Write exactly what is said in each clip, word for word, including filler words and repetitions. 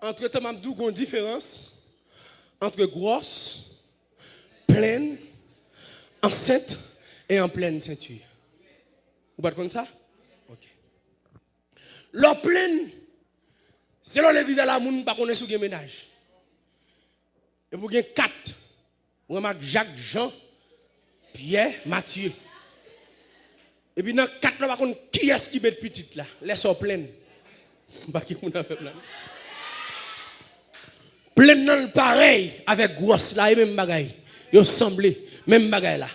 Antretan, m ap di w gen yon diferans ant gwòs, plenn, ansent e an plèn senti. Ou pa t konn sa? Ok. Lè w plenn, se lè w legliz la, moun pa konnen si w gen mennaj. Epi w gen kat, ou renmen ak Jak, Jan, Pyè, Matye. Epi nan kat la, w pa konn kiyès ki met pitit la. Lè sa w plenn. M pa gen moun avè m la. Plenn nan l parèy avèk gwòs la, e menm bagay. Yo sanble, menm bagay la.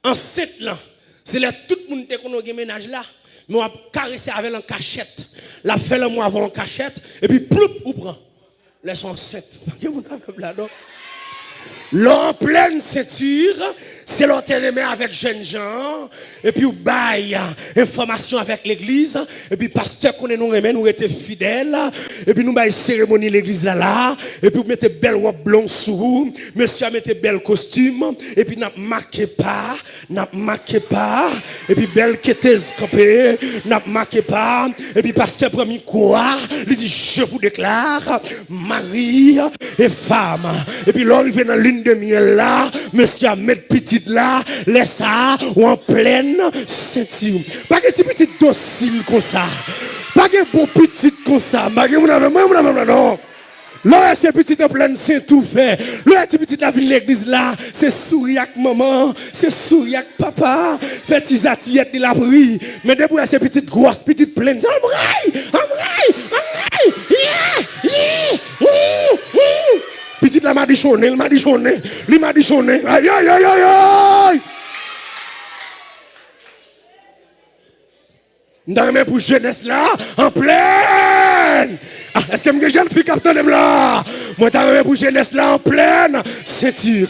Ansent lan, se lè tout moun te konnen w gen mennaj la, men w ap karese avè l an kachèt. L ap fè lanmou avè w an kachèt, epi ploup, ou pran. Lè sa w ansent. Pa gen moun avè m la, non. Lè w an plèn senti, se lè w te renmen avèk jènjan an, epi w bay enfòmasyon avèk legliz, epi pastè konnen nou renmen, nou rete fidèl, epi nou bay seremoni legliz la la, epi w mete bèl wòb blan sou ou, mesye a mete bèl kostim, epi n ap make pa, n ap make pa, epi bèl ketez kanpe, n ap make pa, epi pastè pran mikwo a, li di, "Je vous déclare mari et femme." Epi lè w rive nan lin de myèl la, mesye a met pitit la, lè sa a, w an plèn senti. Pa gen ti pitit dosil konsa. Pa gen bon pitit konsa. Pa gen moun avè mwen, moun avè mwen, non. Lè w wè se pitit an plèn senti w fè. Lè w wè ti pitit la vin legliz la, se souri ak manman, se souri ak papa. Fè ti zatiyèt li l ap ri. Men depi w wè se pitit gwòs, pitit plenn, anmwey, anmwey, anmwey, yeah, yeah, mm, mm. Pitit la madichonnen, li madichonnen, li madichonnen. Ay, ay, ay, ay, ay! M ta renmen pou jenès la an plèn. Ah, èske m gen jèn fi k ap tande m la? Mwen ta renmen pou jenès la an plèn senti.